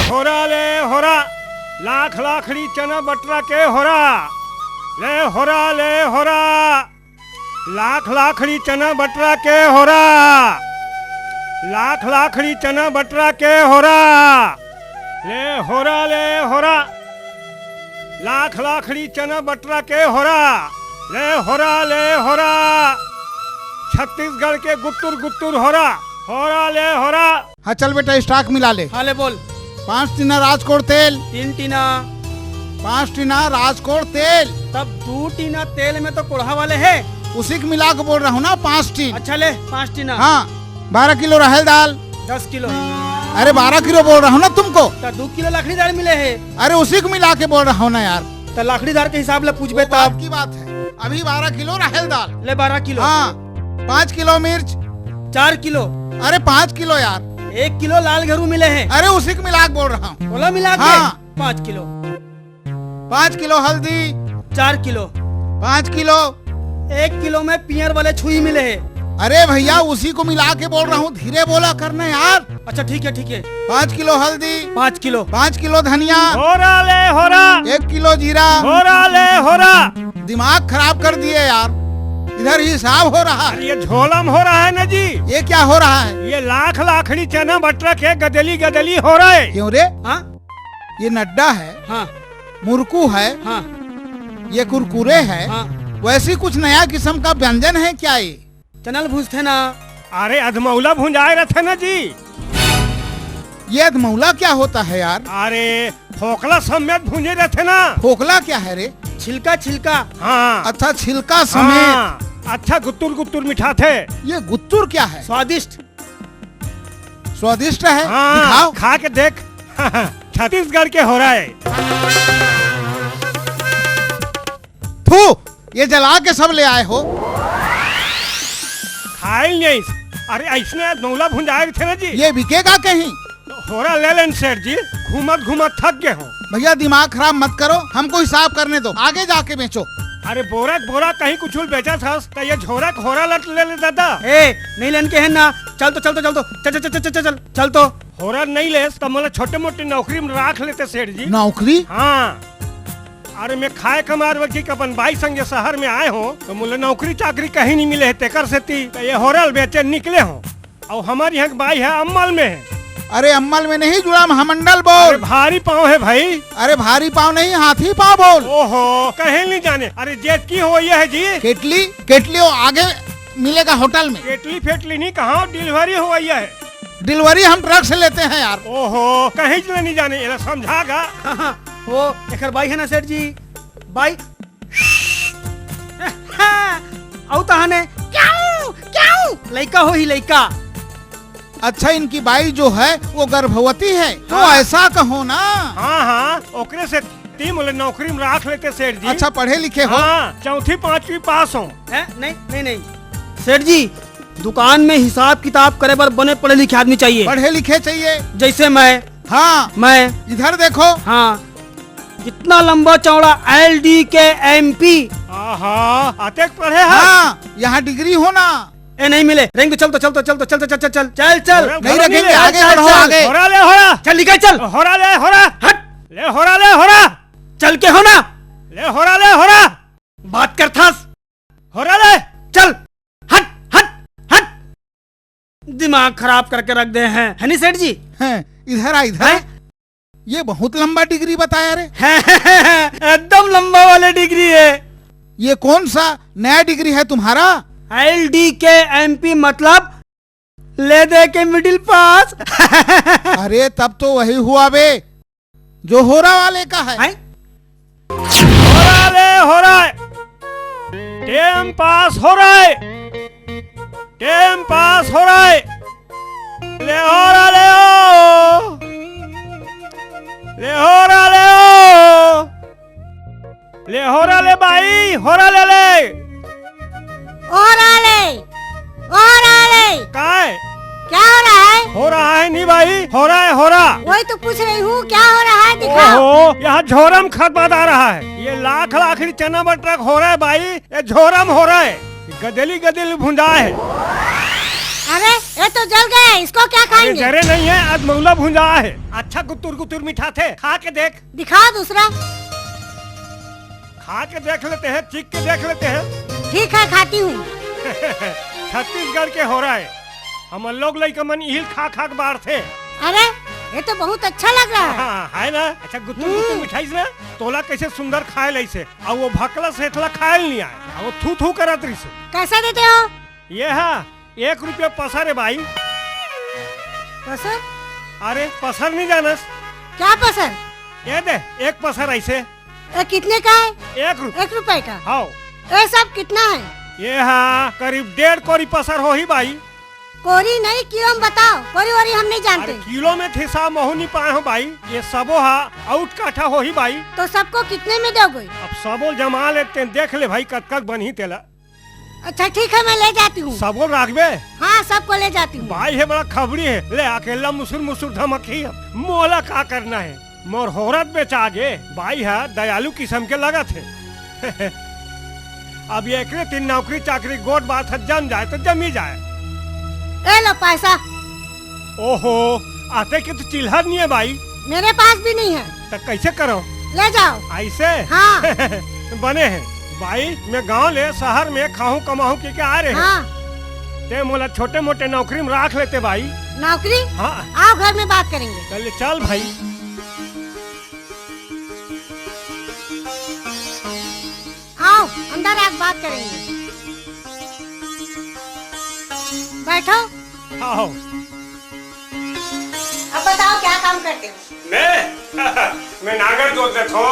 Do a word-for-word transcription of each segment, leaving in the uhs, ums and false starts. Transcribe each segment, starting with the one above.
होरा ले होरा, लाख लाखड़ी चना बटरा के होरा। ले होरा, ले होरा, लाख लाखड़ी चना बटरा के होरा। लाख लाखड़ी चना बटरा के होरा। ले होरा, ले होरा, लाख लाखड़ी चना बटरा के होरा। ले होरा, ले होरा, छत्तीसगढ़ के गुत्तुर गुत्तुर होरा। होरा ले होरा। हाँ, चल बेटा, स्टॉक मिला ले। हाँ, ले बोल। पाँच टीना राजकोट तेल। तीन टीना। पाँच टीना राजकोट तेल। तब दू टीना तेल में तो कोढ़ा वाले है। उसी को मिला के बोल रहा हूँ ना, पाँच टीन। अच्छा, ले, पाँच टीना। हाँ, बारह किलो राहेर दाल। दस किलो। अरे, बारह किलो बोल रहा हूँ ना तुमको। तो दू किलो लाखड़ी दार मिले है। अरे, उसी को मिला के बोल रहा हूँ ना यार। तो लाखड़ी दार के हिसाब ले पूछबे वो बात तब। की बात है, अभी बारह किलो राहेर दाल। ले, बारह किलो। हाँ, पाँच किलो मिर्च। चार किलो। अरे, पाँच किलो यार। एक किलो लाल घरू मिले है। अरे, उसी को मिला के बोल रहा हूँ। बोला मिला के? हाँ। पाँच किलो। पाँच किलो हल्दी। चार किलो। पाँच किलो। एक किलो में पियर वाले छुई मिले है। अरे भैया, उसी को मिला के बोल रहा हूँ, धीरे बोला करना यार। अच्छा, ठीक है, ठीक है। पाँच किलो हल्दी। पाँच किलो। पाँच किलो धनिया। होरा ले होरा। एक किलो जीरा। होरा ले होरा। दिमाग खराब कर दिए यार, इधर हिसाब हो रहा है। अरे, ये झोलम हो रहा है ना जी। ये क्या हो रहा है? ये लाख लाखड़ी चना बटरा के गदली गदली हो रहा है। क्यों रे? हाँ? ये नड्डा है, हाँ। मुरकू है, हाँ। ये कुरकुरे है, हाँ। वैसी कुछ नया किस्म का व्यंजन है क्या ये? चनल भूंजथे ना। अरे, अधमौला भुंजाए रथे ना जी। ये अधमौला क्या होता है यार? अरे, फोकला समेत भुंजे रथे ना। फोकला क्या है रे? छिलका, छिलका। हाँ। अच्छा, छिलका समेत। हाँ। अच्छा, गुत्तुर गुत्तुर मिठाथे। ये गुत्तुर क्या है? स्वादिष्ट। स्वादिष्ट है? हाँ, दिखाओ। खा के देख। छत्तीसगढ़ के होरा है। थू, ये जला के सब ले आए हो। खाइल नहीं। अरे, ऐसने अधमौला भुंजाए रथे ना जी। ये बिकेगा कहीं? होरा ले लेन सेठ जी, घूमत घूमत थक गए हो। भैया, दिमाग खराब मत करो, हमको हिसाब करने दो, आगे जाके बेचो। अरे, बोरा के बोरा कहीं कुछ बेचत हस, त ये झोरा के होरा लट ले ले दादा। ए, नहीं लेन के है ना। चल तो, चल तो, चल तो, चल, चल, चल, चल, चल, चल, चल तो। होरा नहीं लेस, त मोला छोटे मोटे नौकरी में राख लेते सेठ जी। नौकरी? हाँ। अरे, मैं खाए कमार वकी के अपन बाई संगे शहर में आए हो, तो मोला नौकरी चाकरी कहीं नहीं मिले है, तेकर सेती त ये होरा ल बेचे निकले हो। अउ हमर यहाँ के बाई है अम्मल में है। अरे, अम्मल में नहीं जुड़ा, महामंडल बोल। अरे, भारी पाँव है भाई। अरे, भारी पाँव नहीं, हाथी पाँव बोल। ओहो, कहीं नहीं जाने। अरे, जेतकी हो ये है जी। केटली, केटली वो आगे मिलेगा होटल में। केटली फेटली नहीं, कहाँ डिलीवरी हो ये है। डिलीवरी हम ट्रक से लेते हैं यार। ओहो, कहीं नहीं जाने, ये समझागा। वो एकर बाई है ना सेठ जी, बाई। अउ तहाने क्याऊ, क्याऊ, लइका होही, लइका। अच्छा, इनकी बाई जो है, वो गर्भवती है, तो हाँ। ऐसा कहो ना। हाँ, हाँ, ओकरे सेती मोला नौकरी में राख लेते सेठ जी। अच्छा, पढ़े लिखे हो? हाँ, चौथी पांचवी पास हो। हैं? नहीं, नहीं, नहीं। सेठ जी, दुकान में हिसाब किताब करे बर बने पढ़े लिखे आदमी चाहिए। पढ़े लिखे चाहिए। जैसे मैं। हाँ। मैं। इधर देखो। हाँ। इतना लंबा चौड़ा एल डी के एम पी। आहा, अतेक पढ़े है? हाँ, यहाँ डिग्री हो ना। ए, नहीं मिले। रेंग तो चल तो, चल तो, चल तो, चल, चल, चल, चल, चल, चल। अरे, नहीं रखेंगे, चल, आगे चल, बढ़ो, चल। आगे। होरा ले होरा। चल, निकल, चल। होरा ले होरा। हट। ले होरा ले होरा। चल के हो ना। ले होरा ले होरा। बात कर थस। होरा ले। चल। हट, हट, हट। दिमाग खराब करके रख दे हैं, है नी सेठ जी? हैं, इधर आ, इधर। हैं? ये बहुत लंबा डिग्री बताया रे। हैं, एकदम लंबा वाले डिग्री है। ये कौन सा नया डिग्री है तुम्हारा? एल डी के एम पी, मतलब ले दे के मिडिल पास। अरे, तब तो वही हुआ बे, जो होरा वाले का है। हैं? होरा ले होरा। टेम पास हो रहा है। टेम पास हो रहा है। ले होरा ले ओ। ले होरा ले ओ। ए, होरा ले बाई, होरा ले ले। ओहरा ले, ओहरा ले। काय? क्या हो रहा है? हो रहा है नहीं बाई, हो रहा है, हो रहा। वही तो पूछ रही हूँ, क्या हो रहा है, दिखाओ। ओहो, यहाँ झोरम खत बता रहा है। ये लाख लाखरी चना बटरा हो रहा है बाई, ये झोरम हो रहा है। गदेली गदेली भुंजा है। अरे, ये तो जल गया है, इसको क्या अरे, खाएंगे? जरे नहीं है, आज मौला भुंजा है। अच्छा गुतुर गुतुर मीठा थे, खा के देख। दिखाओ दूसरा। खा के देख लेते हैं, चीख के देख लेते हैं। ठीक है, खाती हूँ। छत्तीसगढ़ के हो रहा है, हमर लोग लइका मन इहिल खा खा के बाढ़थे। अरे, ये तो बहुत अच्छा लग रहा है। हाँ, है ना? अच्छा, गुतुर गुतुर हम्म। मिठाई से ना, तोला कैसे सुंदर खाए लइसे, और वो भकला सेठला खाए नहीं आए, और वो थू थू करत रहिसे। कैसा देते हो? ये हा, एक रुपया पसर है भाई। पसर? अरे, पसर नहीं जानस? क्या पसर? ये दे, एक पसर ऐसे। ए, कितने का है? एक रुपया। एक रुपए का? हाँ। ये सब कितना है? ये हा, करीब डेढ़ कोरी पसर होही बाई। कोरी नहीं, किलो में बताओ, कोरी वोरी हम नहीं जानते। अरे, किलो में हिसाब महू नहीं पाए हो बाई, ये सबो हा आउट काठा होही बाई। तो सबको कितने में दोगे? अब सबो जमा लेते हैं, देख ले भाई, कतका बनही तेला। अच्छा, ठीक है, मैं ले जाती हूँ। सबो राखबे? हाँ, सबको ले जाती हूँ। बाई है बड़ा खबड़ी है, ले अकेला मुसुर मुसुर धमकी है। मोला का करना है, मोर होरत बेचा गे। बाई है दयालु किस्म के लगत है। अब ये एकरे तीन नौकरी चाकरी गोट बात है, जम जाए तो जमी जाए। ए लो पैसा। ओहो, आते के तो चिल्हर नहीं है बाई। मेरे पास भी नहीं है। तो कैसे करो? ले जाओ। ऐसे? हाँ। बने हैं। बाई, मैं गांव ले शहर में खाहूं कमाहूं के, के आ रहे हैं। हाँ। ते मोला छोटे मोटे नौकरी में राख लेते बाई। नौकरी? हाँ। आओ, घर में बात करेंगे। चल, चल भाई। आओ, अंदर आके बात करेंगे। बैठो। आओ। अब बताओ, क्या काम करते हो? मैं मैं नांगर जोत लेथो,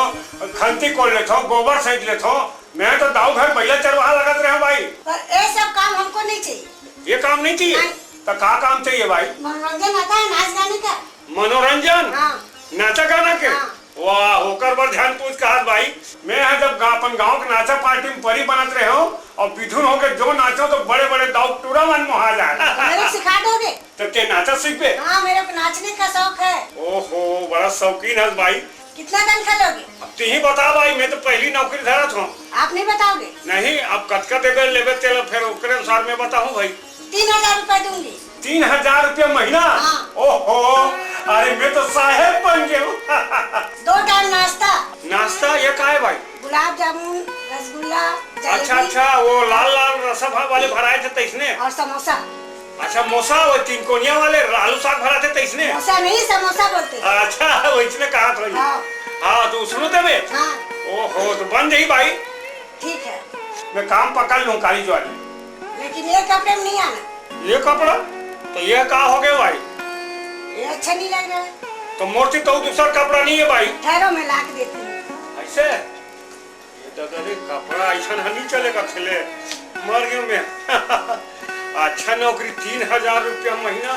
खंती कोड़ लेथो, गोबर सैंत लेथो। मैं तो दाऊ घर बइला चरवाहा लगत रहे हूँ भाई। पर ये सब काम हमको नहीं चाहिए। ये काम नहीं चाहिए? नहीं। तो का काम चाहिए भाई? मनोरंजन आता है नाच गाने का। मनोरंजन? हाँ। नाचा गाना के? हाँ। वाह, ओकर बर झन पूछ कहत भाई। मैं ह जब गा-, अपन गांव के नाचा पार्टी में परी बनत रहे हूँ और बिधुन होके जो नाचो तो बड़े बड़े दाऊ टूरा मन मोहा जाए। मेरे को सिखा दोगे? तो ते नाचा सीखबे? हाँ, मेरे को नाचने का शौक है। ओहो, बड़ा शौकीन है भाई। कितना तनखा लोगे? अब तू ही बता भाई, मैं तो पहली नौकरी धरत हूँ। आप नहीं बताओगे? नहीं, अब कतका देबे लेबे तेला, फिर ओकरे अनुसार मैं बताऊँ भाई। तीन हजार रुपए दूंगी। तीन हजार रुपया महीना? हाँ। ओहो, अरे मैं तो साहेब बन गया हूँ। दो टाइम नाश्ता। नाश्ता ये का है भाई? गुलाब जामुन, रसगुल्ला, अच्छा, जलेबी। अच्छा, वो लाल लाल रसभा वाले भराए थे तैसने? और समोसा। अच्छा, मोसा, वो तीन कोनिया वाले आलू साग भराए थे तैसने? मोसा नहीं, समोसा बोलते हैं। अच्छा, वो इसने कहा था। हाँ। हाँ, तो सुनो ते बे। हाँ। ओहो, तो बन जाई भाई। ठीक है। मैं काम पकड़ लूँ काली ज्वाली। लेकिन ये कपड़े में नहीं आना। ये कपड़ा? तो ये का हो गया भाई? ये अच्छा नहीं लग रहा है। तो मोर से तो दूसरा कपड़ा नहीं है भाई। ठहरो, मैं ला के देती हूँ। ऐसे? ये दादा रे, कपड़ा ऐसा नहीं चलेगा, खेले मर गया मैं। अच्छा नौकरी, तीन हजार रुपया महीना,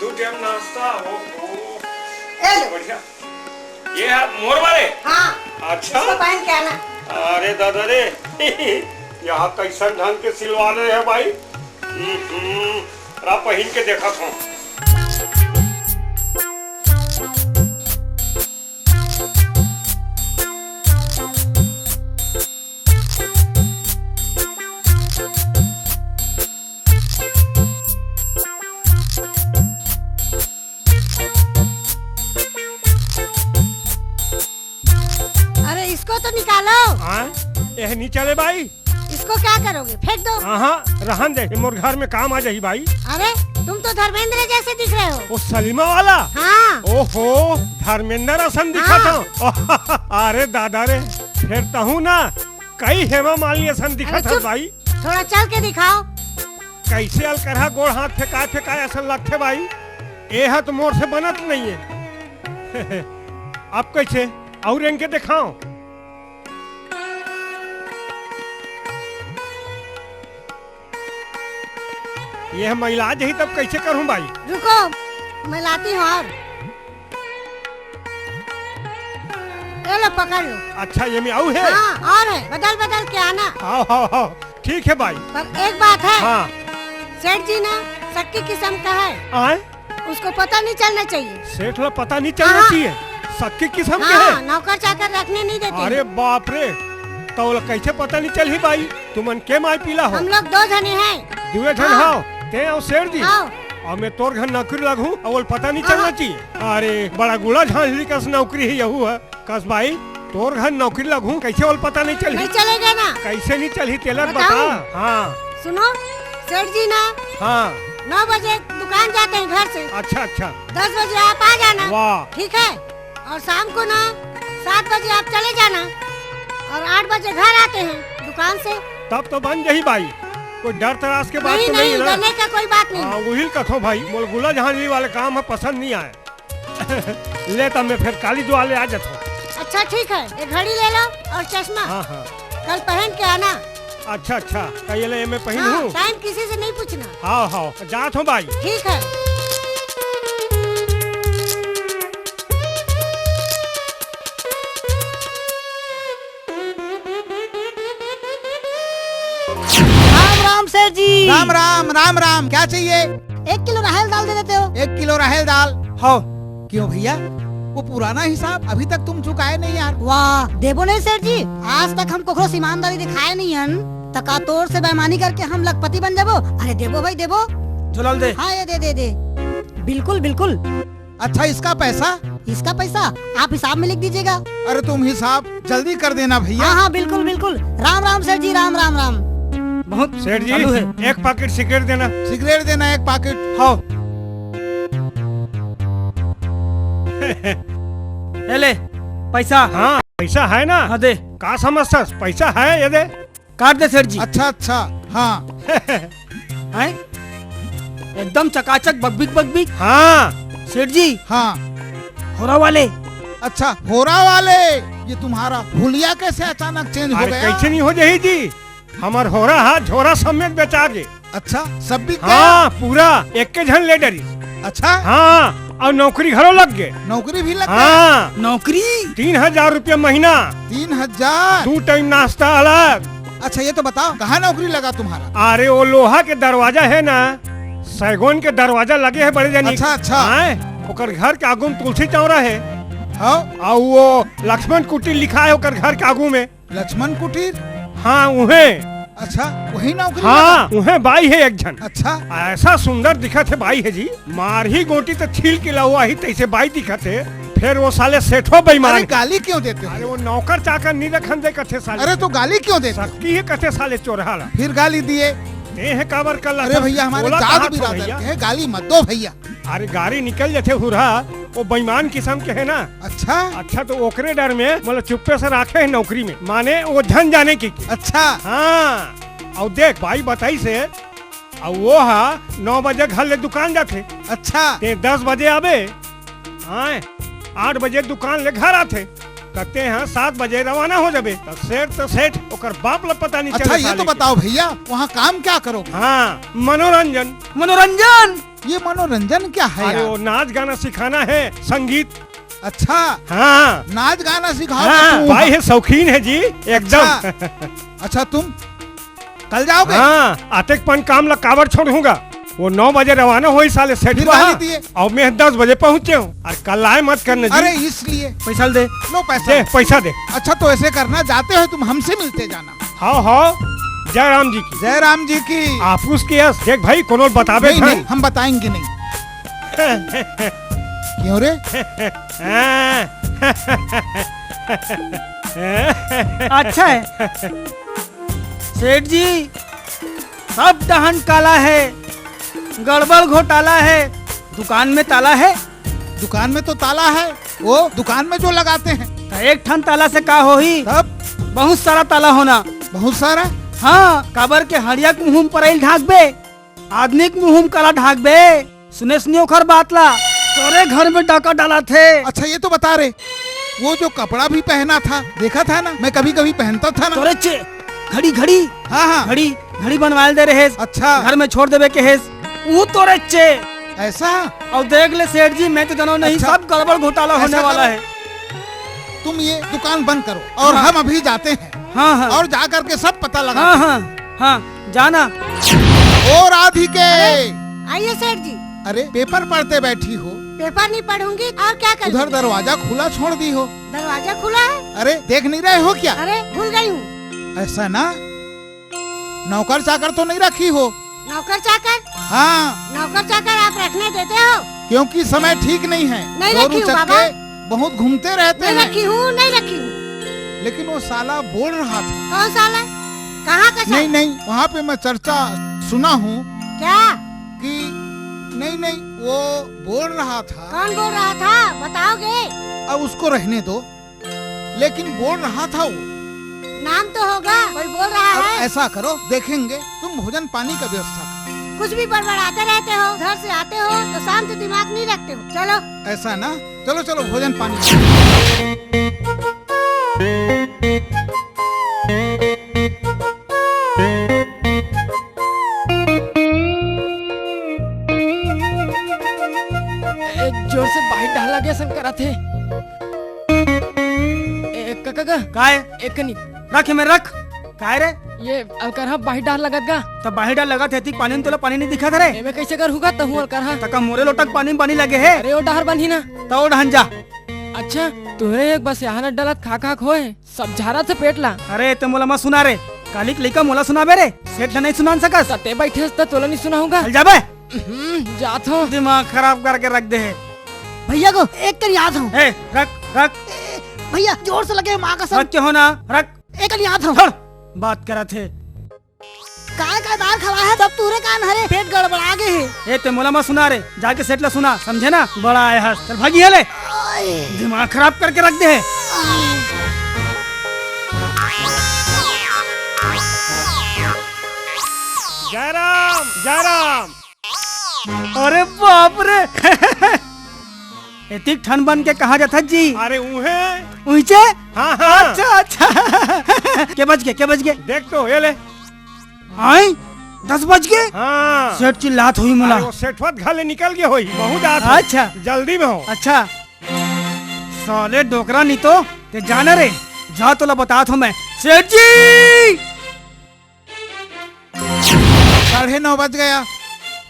दो टाइम नाश्ता, ओहो, ए लो। बढ़िया। ये है मोर वाले? हाँ। अच्छा। इसको पहन के आना। अरे दादा रे, यहाँ कैसन ढंग के सिलवा रहे हैं भाई। हम्म, हम्म, रा पहिन के देखत हूँ। अरे, इसको तो निकालो। हाँ? यह नहीं चले भाई। इसको क्या करोगे? फेंक दो। हाँ, रहन दे, मोर घर में काम आ जाही भाई। अरे, तुम तो धर्मेंद्र जैसे दिख रहे हो। वो सलीमा वाला? हाँ। ओहो, धर्मेंद्र असन दिखत हाँ। हो। अरे दादा रे, फेर तहूँ ना कई हेमा मालिनी असन दिखत अरे हस चुप। भाई। थोड़ा चल के दिखाओ। कैसे अलकरहा गोड़ हाथ फेंकाए फेंकाए असन लगथे भाई। ए हा तो मोर से बनत नहीं है। अब कैसे? और इनके दिखाओ। ये महिला जही तब कैसे करूं भाई? रुको, मैं लाती हूँ और। चलो, पकड़ लो। अच्छा, ये में आऊ है? हाँ, और है, बदल बदल के आना। हाँ, हाँ, हाँ, ठीक है बाई। पर एक बात है, हाँ। सेठ जी ना सक्की किस्म का है। आए? उसको पता नहीं चलना चाहिए। सेठ ला पता नहीं चलना हाँ। चाहिए? सक्की किस्म के हाँ, है? नौकर चाकर रखने नहीं देते। अरे बाप रे, तो ओला कैसे पता नहीं चलही बाई? तुमन के माई पीला हो? हम लोग दो जने हैं। दुए झन हाँ। हाव, ते अउ सेठ जी। हाँ। अउ मैं तोर घर नौकरी लगहूँ, अउ ओला पता नहीं हाँ। चलना चाहिए? अरे, बड़ा गुला झांझली कस नौकरी है यहू है। कस बाई, तोर घर नौकरी लगहूँ, कैसे ओला पता नहीं चलही? नहीं चलेगा ना। कैसे नहीं चलही, तेला बताऊँ? बता। हाँ। सुनो, सेठ जी ना हाँ। नौ बजे दुकान जाते हैं घर से। अच्छा, अच्छा। दस बजे आप आ जाना। वाह। ठीक है? और शाम को ना सात बजे आप चले जाना और आठ बजे घर आते हैं दुकान से। तब तो बन जाही बाई, कोई डर तरास के बात नहीं, तो नहीं नहीं, है ना? डरने का कोई बात नहीं। हाँ, उहिल कथो भाई, मोला गुला झांझली वाले काम ह पसंद नहीं आए। ले तब मैं फिर काली दुआ ले आ जाता हूँ। अच्छा ठीक है, ये घड़ी ले लो और चश्मा। हाँ, हाँ। कल पहन के आना। अच्छा, अच्छा, तो ये ले, ये मैं पहनूँ? हाँ, टाइम किसी से नहीं पूछना। हाँ, हाँ, जात हूँ बाई। ठीक है। राम राम सेठ जी। राम राम, राम राम। क्या चाहिए? एक किलो राहेल दाल दे देते हो? एक किलो राहेल दाल। हो। क्यों भैया, वो पुराना हिसाब अभी तक तुम चुकाए नहीं यार। वाह, देबो नहीं सेठ जी, आज तक हम कोखरो से ईमानदारी दिखाए नहीं हन, त का तोर से बेईमानी करके हम लखपति बन जाबो? अरे देबो भाई, देबो। झोला ल दे। हाँ, ये दे, दे, दे। बिल्कुल, बिल्कुल। अच्छा, इसका पैसा? इसका पैसा आप हिसाब में लिख दीजिएगा। अरे तुम हिसाब जल्दी कर देना भैया। हाँ, हाँ, बिल्कुल, बिल्कुल। राम, राम सेठ जी, राम, राम, राम। बहुत सेठ जी, चालू है। एक पाकिट सिगरेट देना। सिगरेट देना एक पाकिट। हाँ। ये ले, पैसा। हाँ, पैसा है ना? हाँ, दे। का समझथस? पैसा है, ये दे। काट दे सेठ जी। अच्छा, अच्छा, हाँ। हैं? एकदम चकाचक बकबिक बकबिक। हाँ। सेठ जी। हाँ। होरा वाले। अच्छा, होरा वाले, ये तुम्हारा हुलिया कैसे अचानक चेंज हो अरे, गया? कैसे नहीं हो जाही जी? हमर होरा हा झोरा समेत बेचा गे। अच्छा, सब बिक गया? हाँ, पूरा एक के झन ले डरी। अच्छा? हाँ, अउ नौकरी घलो लग गे। नौकरी भी लग गया? हाँ। नौकरी? तीन हजार रुपया महीना। तीन हजार? दू टाइम नाश्ता अलग। अच्छा, ये तो बताओ, कहाँ नौकरी लगा तुम्हारा? अरे, वो लोहा के दरवाजा है ना, सैगोन के दरवाजा लगे है बड़े जनी। अच्छा, अच्छा। हाँ, ओकर घर के आगू में तुलसी चौरा है। हाँ। अउ वो लक्ष्मण कुटीर लिखा है ओकर घर के आगू में। लक्ष्मण कुटीर? हाँ, उहे। अच्छा, वही नौकरी हाँ, लगा? उहे बाई है एक झन। अच्छा। ऐसा सुंदर दिखत है बाई है जी, मारही गोटी तो छील के लहुआही तैसे बाई दिखत है। फिर वो साले सेठो बेईमान अरे, है। गाली क्यों देते हो? अरे, वो नौकर चाकर नहीं रखन दे कथे साले। अरे, तो गाली क्यों देते हो? सक्की है कथे साले चोरहा ला। फिर गाली दिए। ये है काबर का अरे लखन? भैया, हमारे बोला जात कहा तो बिरादर भैया। के है, गाली मत दो भैया। अरे गाड़ी निकल जाथे हुरहा, वो बेईमान किस्म के है ना। अच्छा। अच्छा तो ओकरे डर में मतलब चुप्पे से राखे है नौकरी में, माने वो झन जाने की। अच्छा। हाँ, अउ देख बाई बताइस हे, अउ वो हा नौ बजे घर ले दुकान जाथे। अच्छा। ते दस बजे आबे, हाँ, आठ बजे दुकान ले घर आथे, त ते हा सात बजे रवाना हो जाबे। त सेठ तो सेठ, ओकर बाप ला पता नहीं अच्छा, चले ये साले तो के। बताओ भैया, वहाँ काम क्या करोगे? हाँ, मनोरंजन। मनोरंजन? ये मनोरंजन क्या है अरे यार? वो नाच गाना सिखाना है, संगीत। अच्छा। हाँ। नाच गाना सिखाओगे हाँ, तुम? भाई है, शौकीन है जी, एकदम। अच्छा। अच्छा, तुम कल जाओगे? हाँ, अतेक पन काम ला काबर छोड़हूँगा? वो नौ बजे रवाना होही साले सेठ फिर बहा, गाली दिए। अउ मैं दस बजे पहुँचे हूँ। अउ कल्लाई मत करना जी। अरे इसलिए। पैसा दे। लो पैसा। दे, पैसा दे। अच्छा तो ऐसे करना, जाते हो तुम हमसे मिलते जाना। हाव, हाव। जय राम जी की। जय राम जी की। आपूस के यस, देख भाई, कोनो बताबे नहीं, झन। नहीं, हम बताएंगे नहीं। क्यों रे? अच्छा है। सेठ जी, सब डहन काला है, गड़बड़ घोटाला है, दुकान में ताला है? दुकान में तो ताला है, वो दुकान में जो लगाते हैं। तो एक ठन ताला से का होही? तब? बहुत सारा ताला होना। बहुत सारा? हाँ, काबर के हड़िया के मुँह में परइल ढाकबे, आदमी के मुँह में काला ढाकबे। सुनेस नहीं ओखर बात ला, तोरे घर में डाका डालथे। अच्छा, ये तो बता रे, वो जो कपड़ा भी पहना था, देखा था ना, मैं कभी-कभी पहनता था ना। तोरे चे, घड़ी, घड़ी। हाँ, हाँ। घड़ी, घड़ी बनवाए दे रहेस। अच्छा। घर में छोड़ देबे कहेस, वो तोरे चे। ऐसा? अउ देख ले सेठ जी, मैं तो जानो नहीं, अच्छा। सब गड़बड़ घोटाला होने वाला है। तुम ये दुकान बंद करो और हाँ। हम अभी जाते हैं। हाँ, हाँ। और जा करके सब पता लगा। हाँ, हाँ, हाँ, जाना। ओ राधिके। आइए सेठ जी। अरे, पेपर पढ़ते बैठी हो? पेपर नहीं पढ़ूंगी और क्या करूंगी? उधर दरवाजा खुला छोड़ दी हो। दरवाजा खुला है? अरे, देख नहीं रहे हो क्या? अरे, भूल गई हूँ। ऐसा ना, नौकर चाकर तो नहीं रखी हो? नौकर चाकर? हाँ। नौकर चाकर आप रखने देते हो? क्योंकि समय ठीक नहीं है। नहीं रखी हूँ, बाबा। बहुत घूमते रहते हैं। नहीं रखी हूँ, नहीं रखी हूँ। लेकिन वो साला बोल रहा था। कौन साला? कहाँ का साला? नहीं, नहीं, वहाँ पे मैं चर्चा सुना हूँ। क्या? कि नहीं, नहीं, वो बोल रहा था। कौन बोल रहा था, बताओगे? अब उसको रहने दो। लेकिन बोल रहा था वो। नाम तो होगा, कोई बोल रहा अब है। ऐसा करो, देखेंगे, तुम भोजन पानी का व्यवस्था करो। कुछ भी बड़बड़ाते रहते हो, घर से आते हो तो शांत दिमाग नहीं रखते हो। चलो। ऐसा ना, चलो, चलो, भोजन पानी। ए, जोर से बाहिर डाला गया सन करा थे। ए, कका गा। काय? एक कनी। रख में रख। काय रे? ये अलकरहा बाहिर डार लगत गा। त बाहिर डार लगत हे, एतिक पानी में तोला पानी नहीं दिखत रे? एमे कैसे कर हुगा तहूँ अलकरहा? तका मोरे लोटक पानी में पानी लगे हे। अरे ओ डहर बनही ना। त ओ डहन जा। अच्छा, तुहरे एक बस यहाँ न डलत खा खा होए, सब झारा थे पेट ला। अरे ते मोला मत सुना रे, काली के लइका मोला सुनाबे रे, सेठ ला नहीं सुनान सकस। सते बैठे त तोला नहीं सुनाऊंगा। चल जाबे। हम्म, जात हो। दिमाग खराब करके रख दे हे। भैया को एक कर याद हूँ। ए, रख, रख। ए, भैया, जोर से लगे, माँ कसम। रख के हो ना, रख। एक कर याद हूँ। छोड़, बात करत हे। काय का दार खवा है, सब तूरे कान हरे, पेट गड़बड़ा गे हे। ए, ते मोला मत सुना रे, जाके सेठ ला सुना, समझे ना? बड़ा आय हस, चल भागी हले। ओए। दिमाग खराब करके रख दे हे। जयराम, जयराम। अरे बाप रे। एतिक ठन बन के कहाँ जाथस जी? अरे उहे। उहिचे? हाँ, हाँ। अच्छा, अच्छा। के बज गे, के बज गे? देख तो, ये ले। आय? दस बज गे? हाँ। सेठ चिल्लात होही मोला। अरे वो सेठवा घर ले निकल गे होही, बहुत जात हो। अच्छा। जल्दी में हो। अच्छा। साले डोकरा नहीं तो, ते जाना रे, जा तोला बतात हो मैं। सेठ जी! साढ़े नौ बज गया,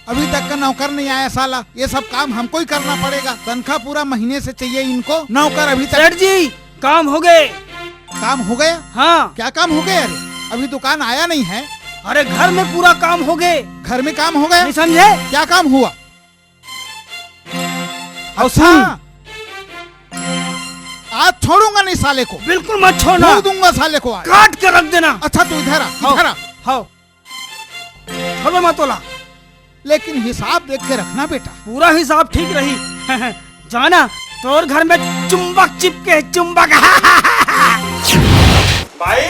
अभी तक का नौकर नहीं आया साला। ये सब काम हमको ही करना पड़ेगा। तनख्वाह पूरा महीने से चाहिए इनको, नौकर अभी तक। सेठ जी, काम हो गए। काम हो गया? हाँ। क्या काम हो गया रे? अभी दुकान आया नहीं है। अरे घर में पूरा काम हो गए। घर में काम हो गया? नहीं समझे? क्या काम हुआ? और अच्छा। सुन। आज छोड़ूंगा नहीं साले को। बिल्कुल मत छोड़ना। फूंक दूंगा साले को आज। काट के रख देना। अच्छा, तू इधर आ, हाँ, इधर आ। हाँ। छोड़ो मत तोला। लेकिन हिसाब देख के रखना बेटा। पूरा हिसाब ठीक रही। जाना, तोर घर में चुंबक चिपके, चुंबक। भाई,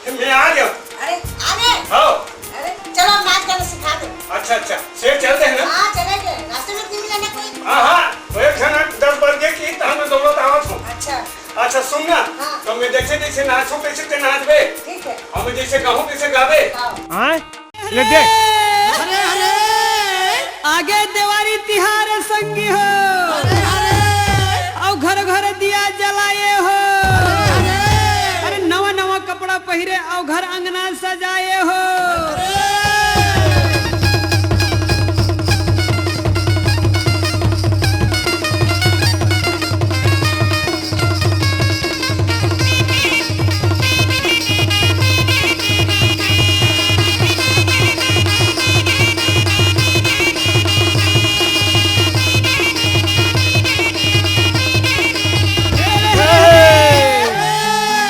मैं आ गया। अरे, आ गए? हाँ। अरे, चलो, नाच गाना सिखा दो। अच्छा, अच्छा। सेठ चलते हैं ना? हाँ, चलेंगे। रास्ते में मिल लेना कोई। हाँ, हाँ। तो एक जन दस बज गए कि तहन मैं दौड़त आवत हूँ। अच्छा। अच्छा, सुन ना। हाँ। तो मैं जैसे जैसे नाचूं, तैसे तै नाचबे। ठीक है। और मैं जैसे गाऊं, तैसे गाबे। हाँ। हाँ? ये देख। अरे, अरे, आगे देवारी तिहार संगी हो। अरे, अरे। अउ घर घर दिया जलाए हो। अरे, अरे। अरे, नवा नवा कपड़ा पहिरे अउ घर अंगना सजाए हो।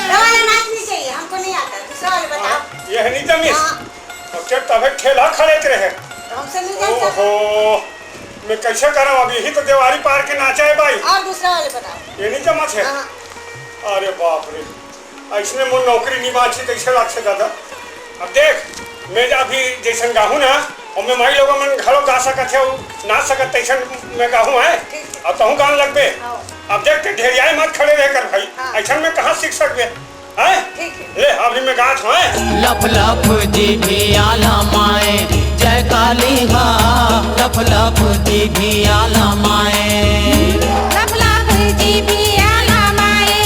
ये वाला नाच नहीं चाहिए, हमको नहीं आता, दूसरा वाला बताओ। ये है नहीं जमीस। हाँ। और क्या तबे ठेला खड़े के रहे? तो हमसे नहीं जाता। ओहो, मैं कैसे करूँ? अब यही तो देवारी पार के नाचा है भाई। और दूसरा वाले बताओ। ये नहीं जमा छे। हाँ। अरे बाप रे, ऐसने मोर नौकरी नहीं बांची, कैसे लागथे दादा? अब देख, मैं जा अभी जैसन गाहूँ ना, और मैं माई लोगों मन घलो गा सकत है, नाच सकत, तैसन मैं गाहूँ है। ठीक है। अब तहूँ गान लगबे। हाँ। अब देख, ते ढेरियाए मत खड़े रह कर भाई, हाँ। ऐसन में कहाँ सीख सकबे? हैं? ठीक है। ले, अभी मैं गात हूँ, हैं? लफ लफ जी भी आला माए, जय काली माँ। लफ लफ जी भी आला माए। लफ लफ जी भी आला माए,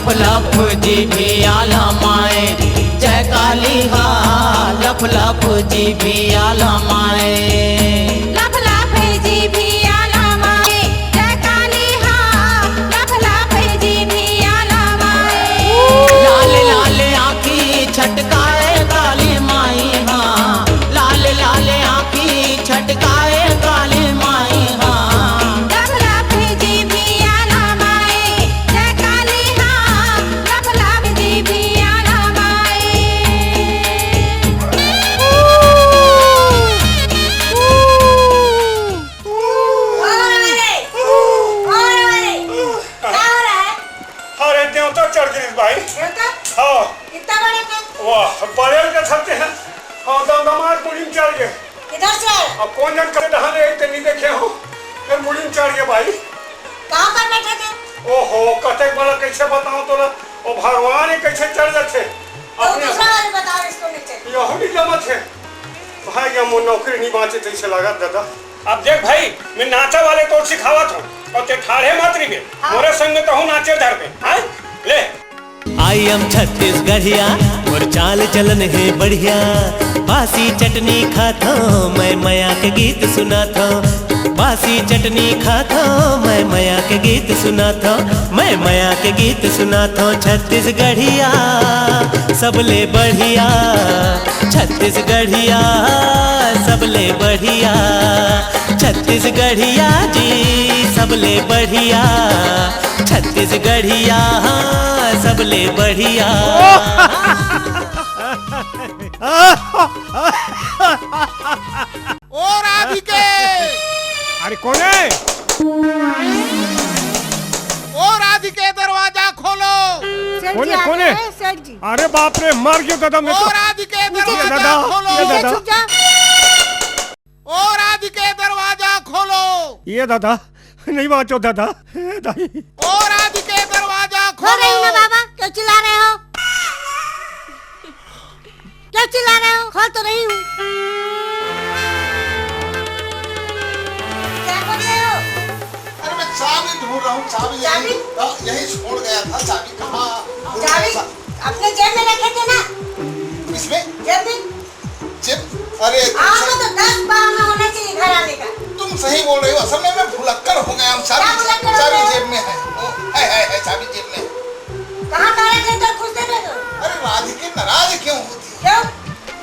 लफ लफ जीभिया लमाए, जय काली हा, लफ लफ जीभिया लमाए। लफ लफ जीभिया लमाए, जय काली हा, लफ लफ जीभिया लमाए। लाल लाल आँखी छटकाए काली माई हा, लाल लाल आँखी छटकाए काली माई हा। लफ लफ जीभिया लमाए, जय काली हा, लफ लफ जीभिया लमाए। और वाले, और वाले, क्या हो रहा है? अरे, देवता चढ़ गिरिस भाई। देवता? हाँ। इतना बड़ा था? वाह, बड़े के छत्ते हैं। हाँ, दमदमात मुड़ी में चढ़ गए। किधर से? अब कौन जन करे डहान ले, इतने नहीं देखे हो। फिर मुड़ी में चढ़ गए भाई। कहाँ पर बैठे थे? ओहो, कतेक बड़ा कैसे बताऊं तोला? ओ भगवान, ये कैसे चढ़ जाते? तो अपने दूसरा वाले बताओ, इसको नीचे। यहू नहीं जमत है। भाई, ये मोर नौकरी नहीं बाँचे, जैसे लागत दादा। अब देख भाई, मैं नाचा वाले तोर सिखावत हूँ, और ते ठाढ़े मत रहिबे। हाँ। मोरे संग में तहूँ नाचे धरबे, हाँ? ले। I am छत्तीसगढ़िया, मोर चाल चलन हे बढ़िया। बासी चटनी खाथो, मैं मया के गीत सुनाथो। बासी चटनी खाथो, मैं मया के गीत सुनाथो। मैं मया के गीत सुनाथो। छत्तीसगढ़िया सबले बढ़िया, छत्तीसगढ़िया सबले बढ़िया, छत्तीसगढ़िया जी सबले बढ़िया, छत्तीसगढ़िया हाँ सबले बढ़िया। ओ राधिके! अरे कोने? ओ राधिके, दरवाजा खोलो। सेठ जी कोने, आ कोने? गए हैं, सेठ जी। अरे बाप रे, मर गयो दादा मैं ओ तो। राधिके, नीचे दरवाजा दादा, खोलो। ये नीचे दादा। छुप जा। ओ राधिके, दरवाजा खोलो। ये दादा, नहीं बाँचो दादा। ए दाई। ओ राधिके, दरवाजा हो खोलो। गई ना बाबा, क्यों चिल्ला रहे हो? क्यों चिल्ला रहे हो? खोल तो रही हूँ। क्या खोल रहे हो? अरे मैं चाबी ढूंढ रहा हूँ, चाबी यहीं, चाबी? हाँ, यहीं छोड़ गया था। चाबी कहाँ भूल गया था? चाबी अपने जेब में रखे थे ना। इसमें? जेब में। जेब? अरे तुम आपको सही तो दस बार ना होना चाहिए घर आने का। तुम सही बोल रही हो, असल में मैं भुलक्कड़ हो गया हूँ। चाबी, क्या भुलक्कड़ हो चाबी गए हो? जेब में है। ओ, है, है, है, चाबी जेब में है। कहाँ ताला लेकर घुसते थे तुम? अरे राधिके, नाराज क्यों होती हो? क्यों?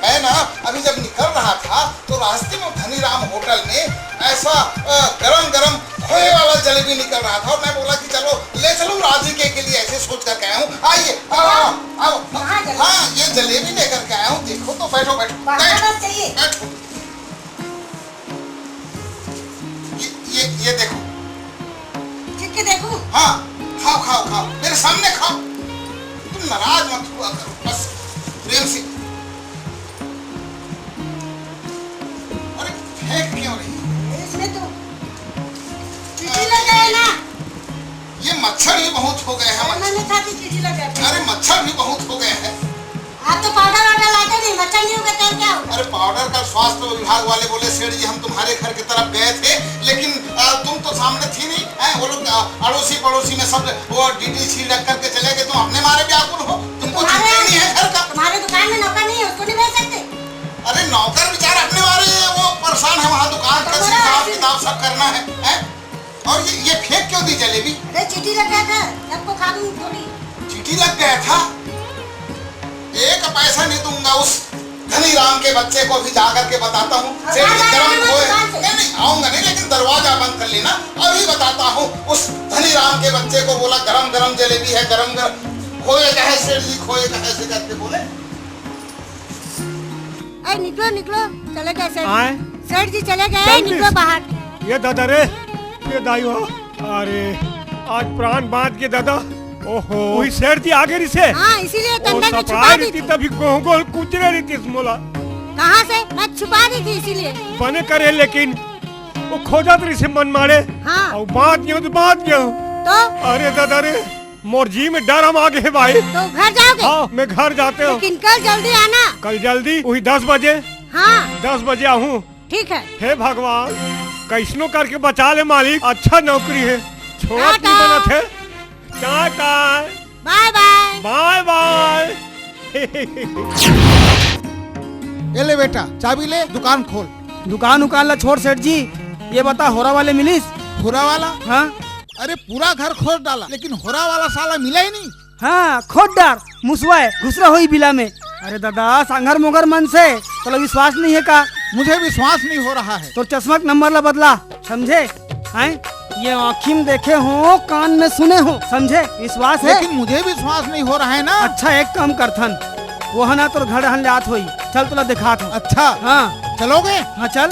मैं ना अभी जब निकल रहा था तो रास्ते में धनीराम होटल में ऐसा, अ, गरम गरम खोए वाला जलेबी निकल रहा था और मैं बोला कि चलो ले चलूं राधिके के लिए, ऐसे सोच करके आया हूँ। आइए, आओ, आओ, आओ। कहाँ जलेबी? हाँ, ये जलेबी लेकर के आया हूँ, देखो तो, बैठो, बैठो, बाहर बैठो, बस चाहिए। बैठो। ये, ये, ये देखो। चिख के देखूं? हाँ, खाओ, खाओ, खाओ, मेरे सामने खाओ। तुम नाराज मत हुआ करो, बस प्रेम से। अरे, फेंक क्यों रही हो? इसमें तो चींटी लग गए ना। ये मच्छर भी बहुत हो गए हैं, अरे, मच्छर। मैंने कहा कि चींटी लग गए। अरे, मच्छर भी बहुत हो गए हैं। आप तो पाउडर वाउडर लाते नहीं, मच्छर नहीं होगा तो क्या होगा? अरे, पाउडर का स्वास्थ्य विभाग वाले बोले, "सेठ जी, हम तुम्हारे घर की तरफ गए थे, लेकिन, अ, तुम तो सामने थी नहीं, हैं?" वो लोग, अ, अड़ोसी पड़ोसी में सब वो डीटी छिड़क करके चले गए, तुम अपने मारे व्याकुल हो, तुमको तुम्हारे चिंता ही नहीं है घर का। तुम्हारे दुकान में नौकर नहीं है, उसको नहीं भेज सकते? अरे, नौकर बेचारा अपने मारे वो परेशान है, वहाँ दुकान का हिसाब किताब सब करना है, हैं? और ये, ये फेंक क्यों दी जलेबी? अरे, चींटी लग गया था, सबको खा गई थोड़ी। चींटी लग गया था? एक पैसा नहीं दूंगा उस धनीराम के बच्चे को, भी जाकर के बताता हूँ। अब सेठ जी, गरम खोए। नहीं, नहीं, आऊंगा नहीं, लेकिन दरवाजा बंद कर लेना। अभी बताता हूँ उस धनीराम के बच्चे को, बोला, "गरम गरम जलेबी है, गरम गरम खोए का है सेठ जी, खोए का है," ऐसे करके बोले। अरे निकलो, निकलो, चले गए सेठ। आए? सेठ जी चले गए, चल निकलो भी। बाहर। ये दादा रे, ये दाई हो। अरे, आज प्राण बाँच गे दादा। ओहो। वही सेठ जी आगे रिसे। हाँ, इसीलिए तो अंदर में छुपा दी थी। तभी गोल गोल कुचरे रही थी मोला। कहाँ से? मैं छुपा दी थी इसीलिए। बने करे, लेकिन वो खोजत रही से मन मारे। हाँ। और बाँच गयो तो बाँच गयो। तो? अरे दादा रे, मोर जी में डर हम आगे हे भाई। तो घर जाओगे? हाँ, मैं घर जाते हूँ। लेकिन कल जल्दी आना। कल जल्दी? वही दस बजे? हाँ। दस बजे आहूँ। ठीक है। हे भगवान, कैसनो करके बचा ले मालिक, अच्छा नौकरी हे, छोड़त नहीं बनत हे। टाटा। बाय बाय। बाय बाय। ये ले बेटा, चाबी ले, दुकान खोल। दुकान उकान ला छोड़ सेठ जी, ये बता, होरा वाले मिलिस? होरा वाला? हाँ। अरे, पूरा घर खोज डाला, लेकिन होरा वाला साला मिला ही नहीं। हाँ, खोद डार, मुसवा हे, घुसरा होही बिला में। अरे दादा, सांघर मोगर मन से, तोला विश्वास नहीं है का? मुझे विश्वास नहीं हो रहा है। तोर चश्मा के नंबर ला बदला, समझे? हैं? ये आँखी में देखे हो, कान में सुने हो, समझे? विश्वास है? लेकिन मुझे विश्वास नहीं हो रहा है ना। अच्छा, एक काम करथन, वो है ना, तोर घर हन जात होही, चल, तोला दिखात हूँ। अच्छा। हाँ। चलोगे? हाँ, चल।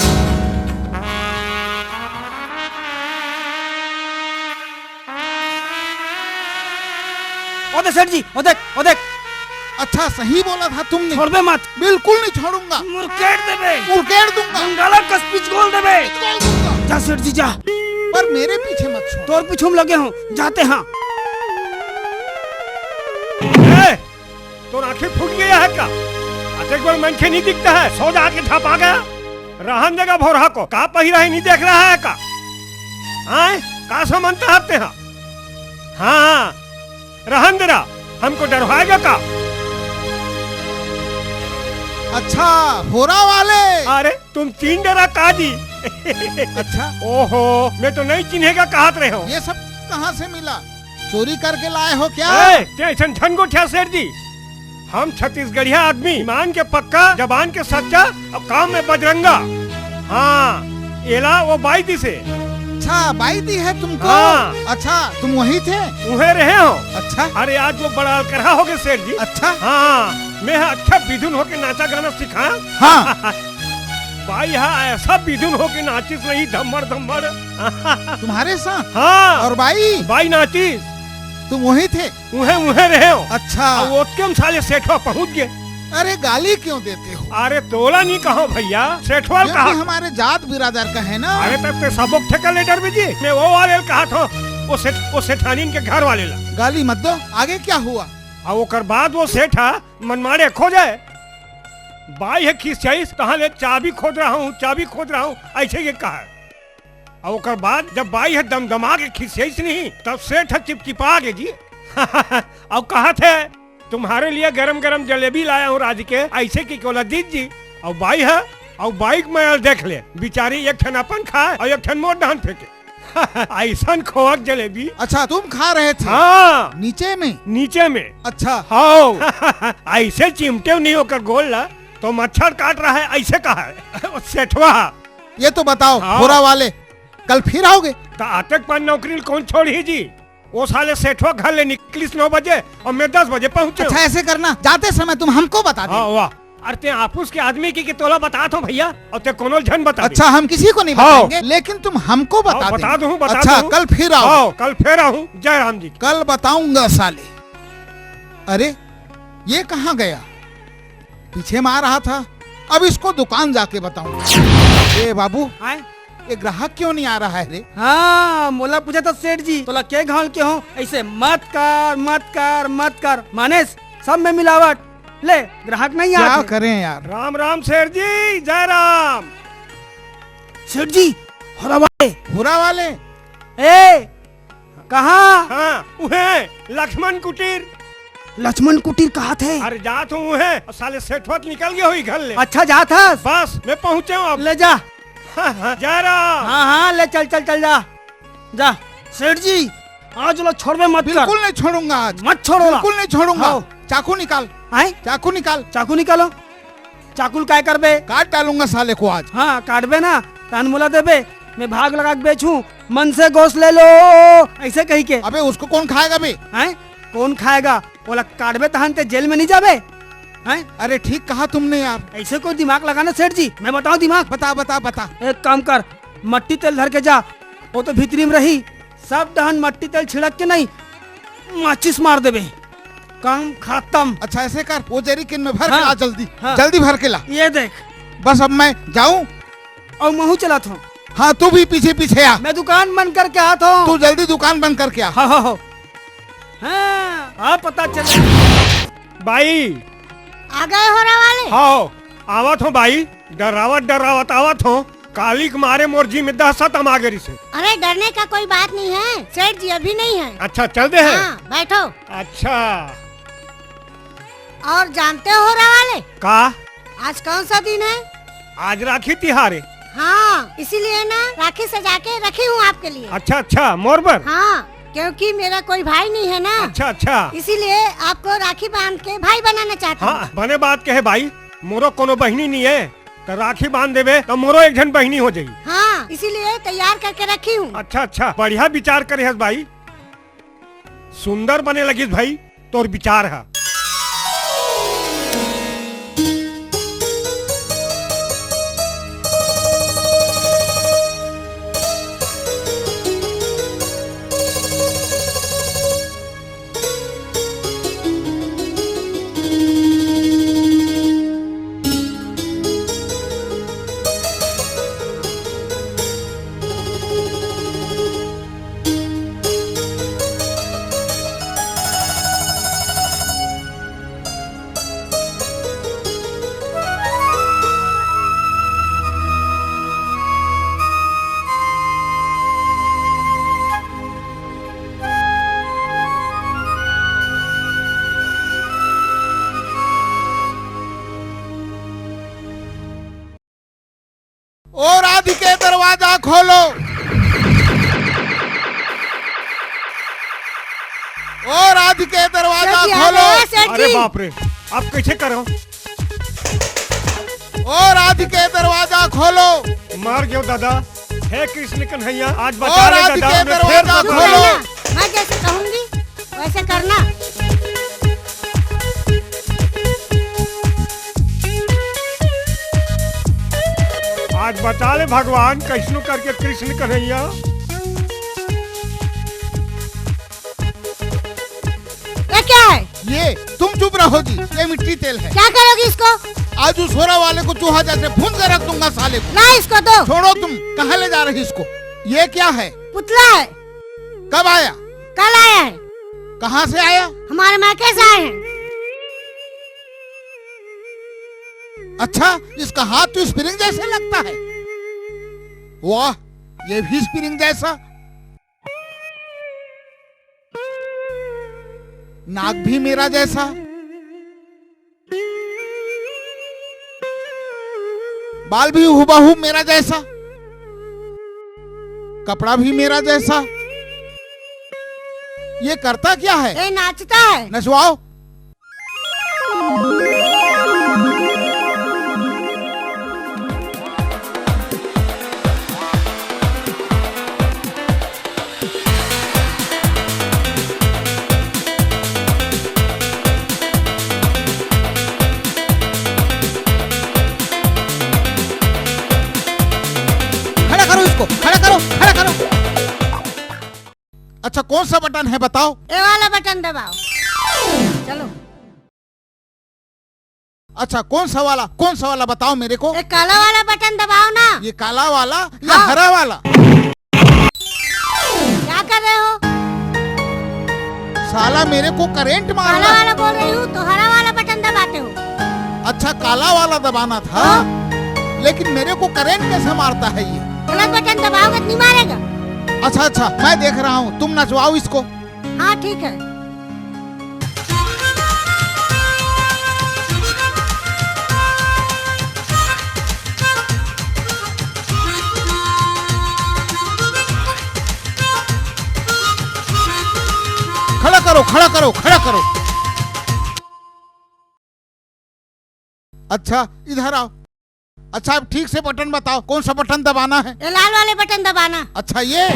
ओ दे सेठ जी, ओ देख, ओ देख। अच्छा, सही बोला था तुमने। छोड़बे मत। बिल्कुल नहीं छोड़ूंगा। मुरकेट देबे। मुरकेट दूंगा। मुंगाला कस पिचगोल देबे। पिचगोल दूंगा। जा सेठ जी, जा। पर मेरे पीछे मत छोड़। तोर पीछू में लगे हो, जाते हाँ। ए, तोर आँखें फूट गया है का? अतेक बड़ मनखे नहीं दिखता है, सो जाके ढपा गया। रहन देगा भोरहा को, का पहिरा है नहीं देख रहा है का? आय, का समझता हफ्ते हाँ? हाँ, रहन दे रहा, हमको डरवाएगा का? अच्छा, होरा वाले। अरे, तुम चीन डरा का जी? अच्छा। ओहो, मैं तो नहीं चिन्हेगा कहत रहे हो। ये सब कहाँ से मिला? चोरी करके लाए हो क्या? ए, ते अइसन झन गोठिया सेठ जी। हम छत्तीसगढ़िया आदमी, ईमान के पक्का, जबान के सच्चा, और काम में बजरंगा। हाँ, एला वो बाई दिसे। अच्छा, बाई दी है तुमको? हाँ। अच्छा, तुम वहीं थे? उहे रहे हो। अच्छा। अरे, आज वो बड़ा अलकरहा हो गए सेठ जी। अच्छा। हाँ, मैं अच्छा बिधुन होके नाचा गाना सिखाया। हाँ। बाई हा ऐसा बिधुन होके नाचिस नहीं, धम्मड़ धम्मड़। तुम्हारे साथ? हाँ। और बाई? बाई नाचिस। तुम वहीं थे? उहे, उहे रहे हो। अच्छा। अब ओतके में साले सेठवा पहुंच गए। अरे, गाली क्यों देते हो? अरे, तोला नहीं कहो भैया, सेठवा क्योंकि कहा। हमारे जात बिरादर का है ना। अरे, तब ते सबक ठेका लेटर में जी, मैं वो वाले कहा था, वो सेठ, वो सेठानीन के घर वाले ला। गाली मत दो, आगे क्या हुआ? अब ओकर बाद वो सेठ हा मनमाड़े खो जाए। बाई हे खिसियाइस, तहाँ ले चाबी खोज रहा हूँ, चाबी खोज रहा हूँ, ऐसे ये कहा है। और ओकर बाद जब बाई हे दमदमा के खिसियाइस नहीं, तब सेठ हे चिपचिपा के जी। और कहा थे, तुम्हारे लिए गरम गरम जलेबी लाया हूँ राज के, ऐसे कि कोला दीद जी। और बाई हे, और बाई के मया देख ले, बिचारी एक ठन अपन खाए और एक ठन मोर डहन फेंके। ऐसन खोआ के जलेबी। अच्छा, तुम खा रहे थे? हाँ। नीचे में? नीचे में। अच्छा। हाँ। ऐसे चिमटे नहीं ओकर गोल ला, तो मच्छर काट रहा है, ऐसे कहा है। सेठवा। ये तो बताओ, हाँ। होरा वाले, कल फिर आओगे? तो आतेक पान नौकरी ल कौन छोड़ही जी? वो साले सेठवा घर ले निकलिस नौ बजे और मैं दस बजे पहुंचे हूँ। अच्छा, ऐसे करना, जाते समय तुम हमको बता देना। हाँ, वाह। अरे ते आपुस के आदमी की, कि तोला बतात हो भैया, और ते कोनो झन बता दे। अच्छा, हम किसी को नहीं हाँ। बताएंगे, लेकिन तुम हमको बता हाँ, बता देना। दूँ, बता अच्छा, दूँ। कल फिर आओ। हाँ, कल फिर आऊँ। जय राम जी की। कल बताऊंगा साले। अरे, ये कहाँ गया? पीछे में आ रहा था, अब इसको दुकान जाके बताऊंगा। ए बाबू, आए? ये ग्राहक क्यों नहीं आ रहा है रे? हाँ, मोला पूछा था सेठ जी, तोला के घाल के हो, ऐसे मत कर, मत कर, मत कर। मानेस, सब में मिलावट। ले, ग्राहक नहीं क्या आते। करें यार? राम राम सेठ जी, जय राम। सेठ जी, होरा वाले। होरा वाले? ए, कहाँ? हाँ, उहे, लक्ष्मण कुटीर। लक्ष्मण कुटीर कहाँ थे? अरे जात हूँ उहे, साले सेठवत निकल गए होई घर ले। अच्छा, जात हस? बस, मैं पहुँचे हूँ अब। ले जा। हाँ, हाँ, जा रहा। हाँ, हाँ, ले चल, चल, चल जा। जा। सेठ जी, आज ला छोड़बे मत कर। बिल्कुल नहीं छोड़ूंगा आज। मत छोड़ो ला। बिल्कुल नहीं छोड़ूंगा। हाँ। चाकू निकाल। आए? चाकू निकाल। चाकू निकालो। चाकू ल काय करबे? काट डालूंगा साले को आज। हाँ, काटबे ना, तहन मोला देबे, मैं भाग लगा के बेचूं, मन से गोश्त ले लो, ऐसे कही के। अबे उसको कौन खाएगा बे? हैं? कौन खाएगा? ओला काटबे तहन ते जेल में नहीं जाबे? हैं? अरे ठीक कहा तुमने यार। ऐसे कोई दिमाग लगाना सेठ जी, मैं बताऊं दिमाग? बता, बता, बता। एक काम कर, मट्टी तेल धर के जा, वो तो भीतरी में रही, सब डहन मट्टी तेल छिड़क के नहीं, माचिस मार देबे, काम खत्म। अच्छा ऐसे कर, वो जेरी किन में भर के हाँ। ला जल्दी, हाँ। जल्दी भर के ला। ये देख। बस अब मैं जाऊं? और महू चलत हूँ। हाँ, तू भी पीछे पीछे आ। मैं दुकान बंद करके आत हूँ। तू जल्दी दुकान बंद करके आ। हाँ, हाँ, हाँ। हाँ, आ पता चले। बाई। आ गए होरा वाले? हाँ, आवत हूँ बाई, डरावत डरावत आवत हूँ। काली के मारे मोर जी में दहशत अमा गे रिहिसे। अरे, डरने का कोई बात नहीं है सेठ जी, अभी नहीं है। अच्छा, चल दे है। हाँ, बैठो। अच्छा। और जानते हो रवाले? का? आज कौन सा दिन है? आज राखी तिहार है। हाँ, इसीलिए ना राखी सजा के रखी हूँ आपके लिए। अच्छा, अच्छा, मोर बर? हाँ, क्योंकि मेरा कोई भाई नहीं है ना। अच्छा, अच्छा। इसीलिए आपको राखी बांध के भाई बनाना चाहती हूँ। हाँ, बने बात कहे भाई, मोरो कोनो बहिनी नहीं है, तो राखी बांध देबे तो मोरो एक झन बहिनी हो जाई। हाँ, इसीलिए तैयार करके रखी हूँ। अच्छा, अच्छा, बढ़िया विचार करे हस भाई, सुंदर बने लगिस भाई तोर विचार हा। ओ राधिके, दरवाजा खोलो। ओ राधिके, दरवाजा खोलो। अरे बाप रे, आप कैसे करो? ओ राधिके, दरवाजा खोलो। मार गयो दादा। हे कृष्ण कन्हैया, आज बचा ले दादा, मैं फेर दरवाजा खोलो। मैं जैसे कहूंगी वैसे करना। आज बचा ले भगवान, कैसनो करके कृष्ण कन्हैया। ये क्या है? ये, तुम चुप रहो जी, ये मिट्टी तेल है। क्या करोगी इसको? आज उस होरा वाले को चूहा जैसे भून कर रख दूंगा साले को। ला इसको दो। छोड़ो तुम, कहाँ ले जा रही इसको? ये क्या है? पुतला है। कब आया? कल आया है। कहाँ से आया? हमारे मायके से आए हैं। अच्छा, इसका हाथ तो स्प्रिंग जैसे लगता है। वाह, ये भी स्प्रिंग जैसा। नाक भी मेरा जैसा, बाल भी हुबहू मेरा जैसा, कपड़ा भी मेरा जैसा। ये करता क्या है? ये नाचता है। नचवाओ। खड़ा करो इसको, खड़ा करो, खड़ा करो। अच्छा, कौन सा बटन है बताओ? ये वाला बटन दबाओ। चलो। अच्छा, कौन सा वाला, कौन सा वाला बताओ मेरे को? ये काला वाला बटन दबाओ ना। ये काला वाला या हाँ। हरा वाला? क्या कर रहे हो? साला मेरे को करंट मार रहा है। काला वाला बोल रही हूँ तो हरा वाला बटन दबाते हो। अच्छा, काला वाला दबाना था, हाँ। लेकिन मेरे को करंट कैसे मारता है ये? गलत बटन दबाओगे तो नहीं मारेगा। अच्छा, अच्छा, मैं देख रहा हूँ, तुम नचवाओ इसको। हाँ, ठीक है। खड़ा करो, खड़ा करो, खड़ा करो। अच्छा, इधर आओ। अच्छा, अब ठीक से बटन बताओ, कौन सा बटन दबाना है? ये लाल वाले बटन दबाना। अच्छा, ये?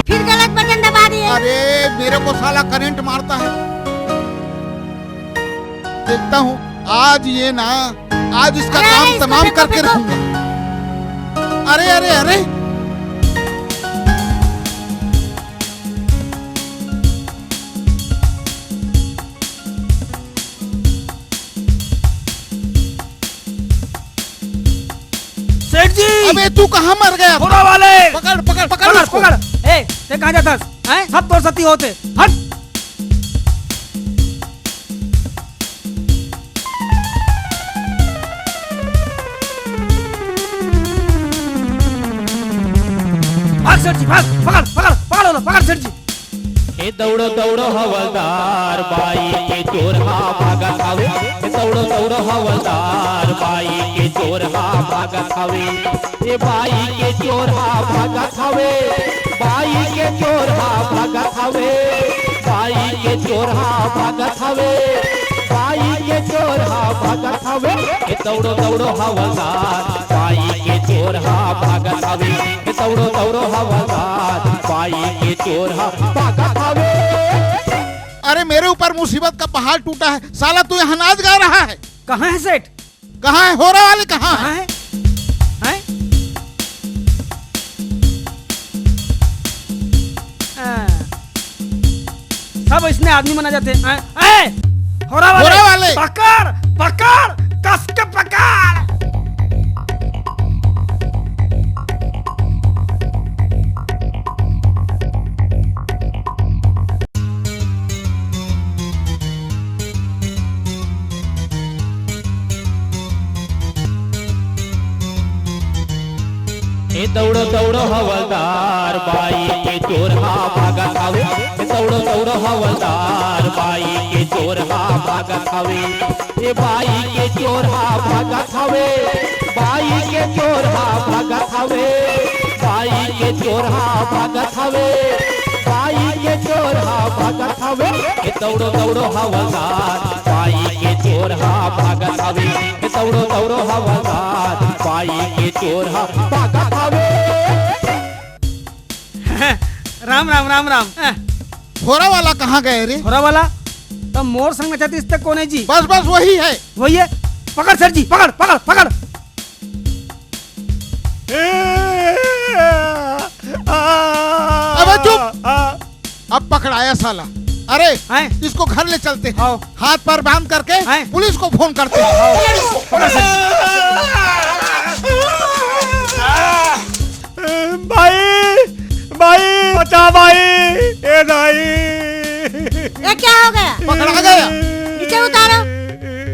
फिर गलत बटन दबा दिए। अरे, मेरे को साला करंट मारता है। देखता हूँ, आज ये ना, आज इसका काम तमाम करके रहूंगा। अरे, अरे, अरे। सेठ जी! अबे तू कहाँ मर गया? थोड़ा वाले! पकड़, पकड़, पकड़ पकड़, उसको। पकड़। ए, ते कहाँ जाता है? हैं? सब तोर सती होते। हट! सेठ जी, भाग, पकड़, पकड़, पकड़ लो, पकड़ सेठ जी। ए दौड़ो दौड़ो हवलदार, बाई के चोर हा भागत हवे। ए दौड़ो दौड़ो हवलदार, बाई के चोर हा भागत हवे। ए बाई के चोर हा भागत हवे, बाई के चोर हा भागत हवे, बाई के चोर हा भागत हवे, बाई के चोर हा भागत हवे। ए दौड़ो दौड़ो हवलदार, बाई के चोर हा भागत हवे। ए दौड़ो दौड़ो हवलदार, बाई के चोर हा भागत हवे। अरे, मेरे ऊपर मुसीबत का पहाड़ टूटा है। साला, तू यहाँ नाच गा रहा है? कहाँ है सेठ? कहाँ है? होरा वाले कहाँ है? कहाँ है? हैं? हाँ। सब इसने आदमी मना जाते हैं। हैं? हैं? होरा वाले। होरा वाले। पकड़, पकड़, कस के पकड़। ए दौड़ो दौड़ो हवलदार, बाई के चोर हा भागत हवे। ए दौड़ो दौड़ो हवलदार, बाई के चोर हा भागत हवे। ए बाई के चोर हा भागत हवे, बाई के चोर हा भागत हवे, बाई के चोर हा भागत हवे, बाई के चोर हा भागत हवे। ए दौड़ो दौड़ो हवलदार, बाई के चोर हा भागत हवे। ए दौड़ो दौड़ो हवलदार, बाई के चोर हा भागत हवे। राम राम, राम राम। होरा वाला कहाँ गए रे? होरा वाला? तब मोर संग छत्तीस तक कौन है जी? बस बस, वही है। वही है। पकड़ सेठ जी, पकड़, पकड़, पकड़। अबे चुप। अब पकड़ाया साला। अरे, हैं? इसको घर ले चलते हैं। आओ। हाथ पैर बांध करके हैं? पुलिस को फोन करते हैं। आओ। भाई, भाई, बचा भाई, ए भाई। ये क्या हो गया? पकड़ा गया। नीचे उतारो।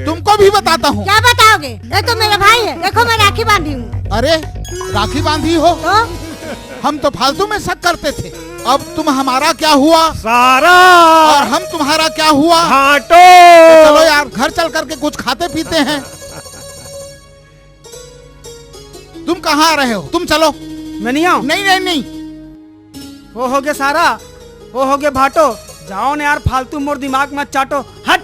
तुमको भी बताता हूँ। क्या बताओगे? ये तो मेरा भाई है, देखो मैं राखी बांधी हूँ। अरे, राखी बांधी हो? तो? हम तो फालतू में शक करते थे, अब तुम हमारा क्या हुआ? सारा। और हम तुम्हारा क्या हुआ? घाटो। तो चलो यार, घर चल करके कुछ खाते पीते हैं। तुम कहाँ आ रहे हो? तुम चलो। मैं नहीं आऊँ। नहीं, नहीं, नहीं। वो हो गया सारा, वो हो गया भाटो। जाओ ना यार, फालतू मोर दिमाग मत चाटो। हट।